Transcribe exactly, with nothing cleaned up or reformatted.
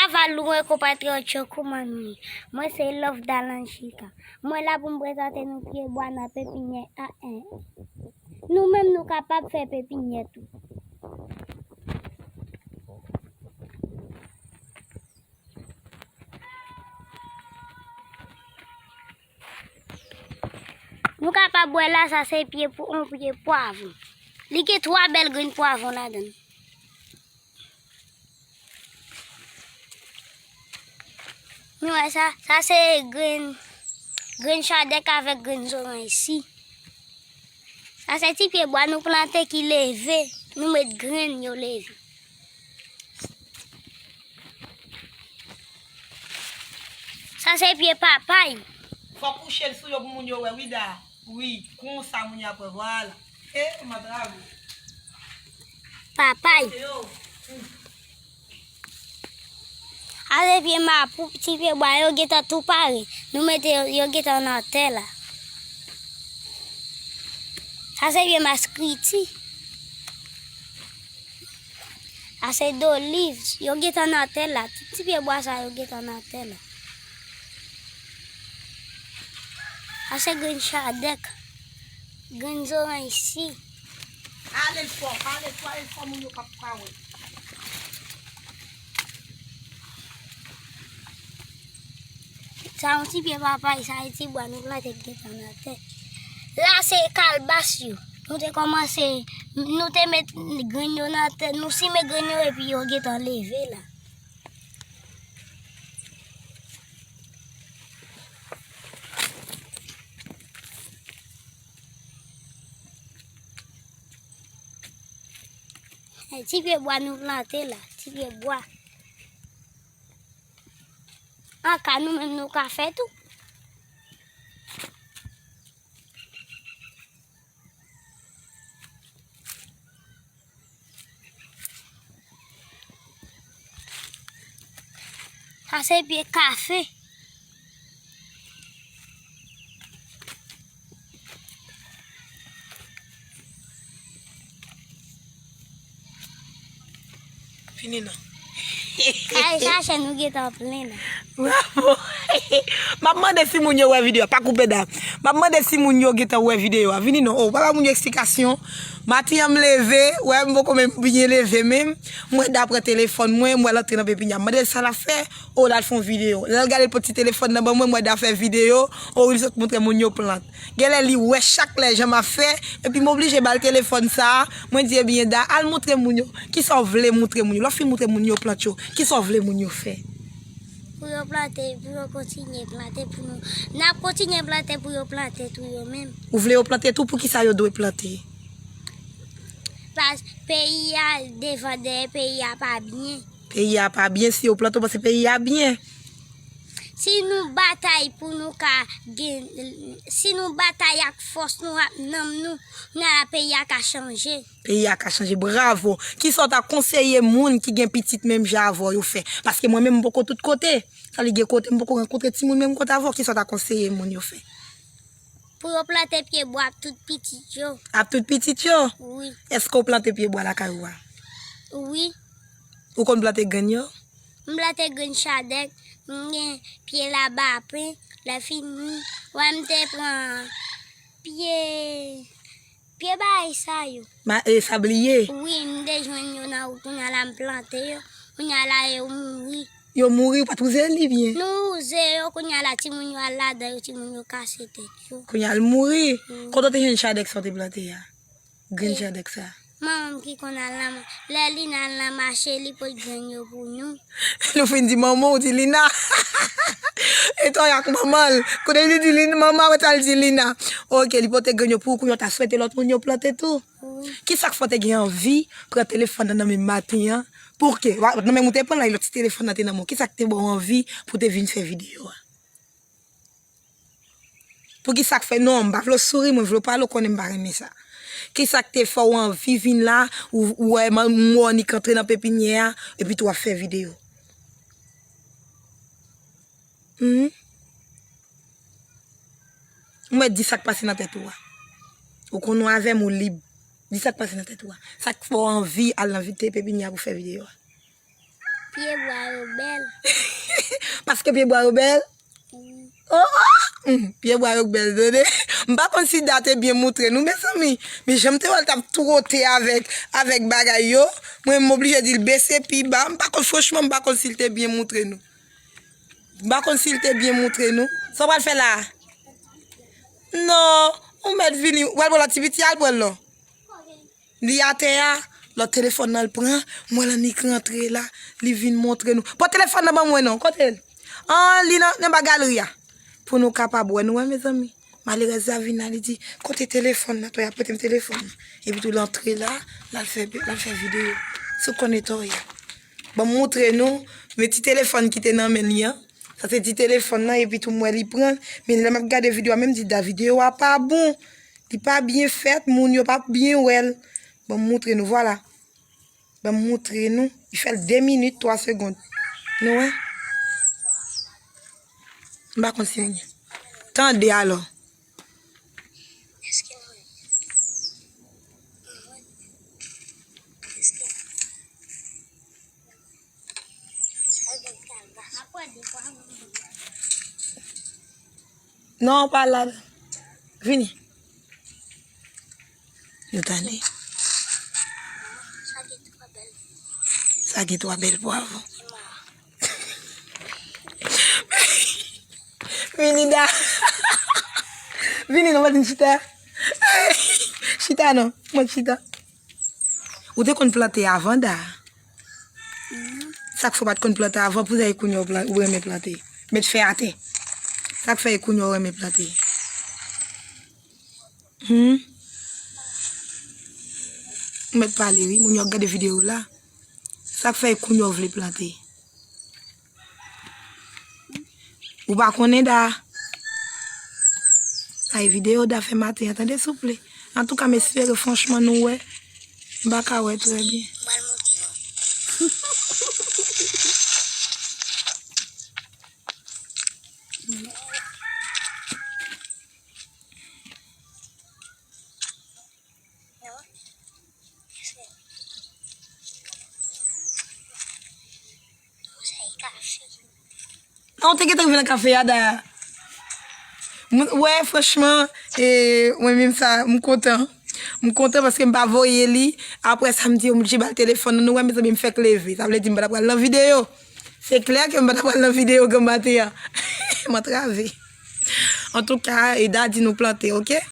Aval ou mwen konpatriyòt yo, kouman nou ye? Mwen se Love Dalanchika. Mwen la pou m prezante nou pye bwa nan pepinyè A en. Nou menm nou kapab fè pepinyè tou. Nou kapab wè la, sa se pye pou yon pye pwavwon. Li gen twa bèl grenn pwavwon ladan l. Nou wè sa, sa se grenn, grenn chadèk avèk grenn zoranj si. Sa se ti pye bwa nou plante ki leve, nou met grenn yo leve. Sa se pye papay. Fò kouche l sou yo pou moun yo wè, wi da. Wi, konsa moun yo ap wè, vwala. E, m ap lave. Papay. Yo. Sa se pye mapou, ti pye bwa yo gentan tou pare. Nou mete yo, yo gentan nan tè la. Sa se pye maskriti. Sa se doliv, yo gentan nan tè la. Tout ti pye bwa sa yo gentan nan tè la. Sa se grenn chadèk, grenn zoranj si. Ale l fò, ale l fò, ale l fò, moun yo p ap ka wè. Sa yon ti pye papay, sa yon ti bwa nou plante ki gentan nan tè. La se kalbas yo. Nou te kòmanse, nou te met grenn yo nan tè, nou simen grenn yo epi yo gentan leve la. E, ti pye bwa nou plante la, ti pye bwa. An ka nou menm nou ka fè tou. Sa se pye kafe. Fini non. Kay chache nou gentan plen la. Bravo. M ap mande si moun yo wè videyo a. Pa koupe da. M ap mande si moun yo gentan wè videyo a. Vini non. Oh, pa ba moun yo eksplikasyon. Maten an m leve, wè m poko menm byen leve menm. M wè da pran telefòn mwen, m wè l antre nan pepinya. M mande l sa l ap fè. Oh, l al fè yon videyo. Lè l gade l pot ti telefòn nan ban mwen, m wè da fè videyo. Oh, wi, l sot montre moun yo plant. Genlè li wè chak lè jan m ap fè, epi m oblije ba l telefòn sa a. Mwen di, ebyen, Da, al montre moun yo. Kisa w vle montre moun yo? Lè w fin montre moun yo plant yo, kisa w vle moun yo fè? Pou yo plante, pou yo kontinye plante pou nou. N ap kontinye plante pou yo plante tou yo menm. Ou vle yo plante tou? Poukisa yo dwe plante? Pas peyi a devan dèyè, peyi a pa byen. Peyi a pa byen, si yo plante, w panse peyi a byen? Si nou batay pou nou ka gen, si nou batay ak fòs nou, ak nanm nou, kounye a la peyi a ka chanje. Peyi a ka chanje, bravo. Kisa w ta konseye moun ki gen pitit menm jan avè w yo fè? Paske mwen menm m poko tout kote. Sa li gen kote m poko rankontre timoun menm kote avè w. Kisa w ta konseye moun yo fè? Pou yo plante pye bwa ap tout pitit yo. Ap tout pitit yo? Wi. Èske w plante pye bwa lakay ou a? Wi. Ou konn plante grenn yo? M plante grenn chadèk, m gen pye labapen, lè fini, wè m te pran pye, pye bagay sa yo. Ma, e, sabliye? Wi, m te jwenn yo nan wout, kounye a la m plante yo, kounye a la yo mouri. Yo mouri, ou pa t wouze li byen? Nou wouze yo, kounye a la timoun yo al ladan yo, timoun yo kase tèt yo. Kounye a l mouri? Wi. Kote w te jwenn chadèk sa w te plante a? Grenn chadèk sa. Manman m ki konn al nan, lè Lina al nan mache, li pot grenn yo pou nou. Nou fin di manman, ou di Lina. E to ak manman l. Kote li di Lina, manman, wè sa l di Lina. Oke, li pote grenn yo pou ou, kounye a w ta swete lòt moun yo plante tou. Wi. Kisa k fè w te gen anvi pran telefòn nan nan men maten an? Pouki? Wa, nan men ou te pran la, e lòt ti telefòn nan te nan men w. Kisa k te ba w anvi pou w te vin fè videyo a? Poukisa k fè, non, m pa vle w souri, mwen vle w pale, w konnen m pa renmen sa. Kisa k te fè w anvi vin la, ou, ou wè m, m wè w annik antre nan pepinyè a, epi tou w ap fè videyo? Hmm? Mwen di sa k pase nan tèt ou a. Ou konn ou avè m, ou lib. Di sa k pase nan tèt ou a. Sa k fè w anvi al nan vite pepinyè a pou fè videyo a? Pyebwa yo bèl. Paske pyebwa yo bèl? Wi. Oh, oh! Hmm, pyebwa yo bèl, tande. M pa konn si Da te byen moutre nou, mezanmi. Men jan m te wè l t ap twote avèk, avèk bagay yo, mwen, m oblije di l bese pi ba. M pa konn, franchman, m pa konn si l te byen moutre nou. M pa konn si l te byen moutre nou. Sa w pral fè la a? Non, ou mèt vini. Ou pral pran lòt ti piti a, al pran l non. Li atè a, lòt telefòn nan l pran, m wè l annik rantre la, li vin montre nou. Pran telefòn nan ban mwen non, kote l? An, li nan, nan ba galri a. Pou nou kapab wè, nou wè, mezanmi. Malerèz la vin la, li di, kote telefòn nan? Tò, y ap prete m telefòn nan. Epi tou, l antre la, l al fè, l al fè videyo. Si w konnen tò, y a. Ban m moutre nou, men ti telefòn ki te nan men li an. Sa se ti telefòn nan, epi tou, m wè li pran l. Men lè m ap gade videyo a, menm di, Da, videyo a pa bon. Li pa byen fèt, moun yo pa byen wè l. Ban m moutre nou, vwala. Ban m moutre nou. Li fè l de minit, twa segonn. Nou wè? M pa konn si nou gen. Tande alò. Non, pa la. Vini. Nou tande. Sa gen twa bèl pwav. Vini, Da. Vini, non, pa vin chita. Chita, non. Mwen chita. Ou te konn plante avan, Da? Sa k fè w pa t konn plante avan, pou sa e kounye a w plan-, ou renmen plante? Met fè atè. Sa k fè e kounye a w renmen plante? Hmm? Ou mèt pale, wi. Moun yo ap gade videyo la. Sa k fè e kounye a w vle plante? Ou pa konnen, Da? Ay, videyo Da fè maten an, tande, souple. Antouka, m espere, franchman, nou wè. M pa ka wè trè byen. M pral montre nou. Non, ou te gentan rive nan kafe a, Da. Mwen, wè, franchman, e, mwen menm sa, m kontan. M kontan paske m pa voye li. Apre sa, m di, m oblije ba l telefòn nan. Nou wè, mezanmi, m fèk leve. Sa vle di, m pa t ap pral nan videyo. Se klè ke m pa t ap pral nan videyo granmaten an. M antrave. Antouka, e Da di nou plante, oke?